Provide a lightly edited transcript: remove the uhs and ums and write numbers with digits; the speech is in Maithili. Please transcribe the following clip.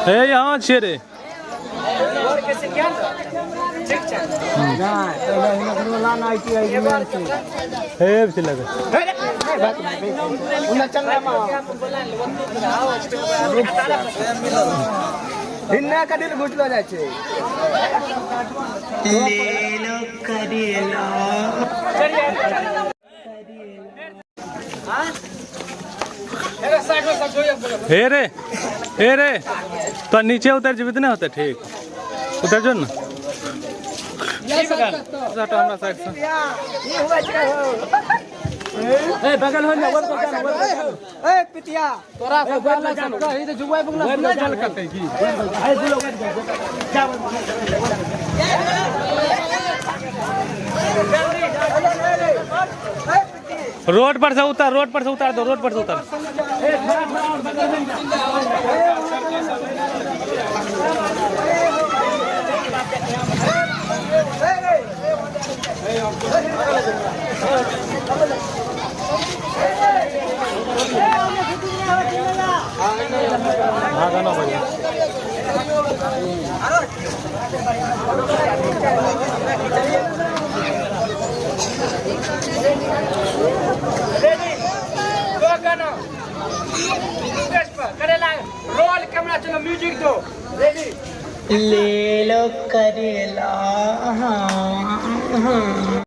हे यहाँ छियै रे। हे लगे हिन्ना कदिल घुटलो जाइ छै। हे रे, हे रे, तो नीचे उतर जेबी तऽ नहि होतै ठीक। उतर जो ने। हटो हमरा साइड से। ए बगल हो ना, ए पितिया तोरा से बगल जान ई त जुआ बगल ना जल कते की ए दुलो जा। रोड पर से उतार, रोड पर से उतार दो, रोड पर से उतार। भागा ना भैया। रेडी दो गाना करेला रोल कैमरा चलो म्यूजिक दो रेडी। ले लो करेला। हाँ हाँ।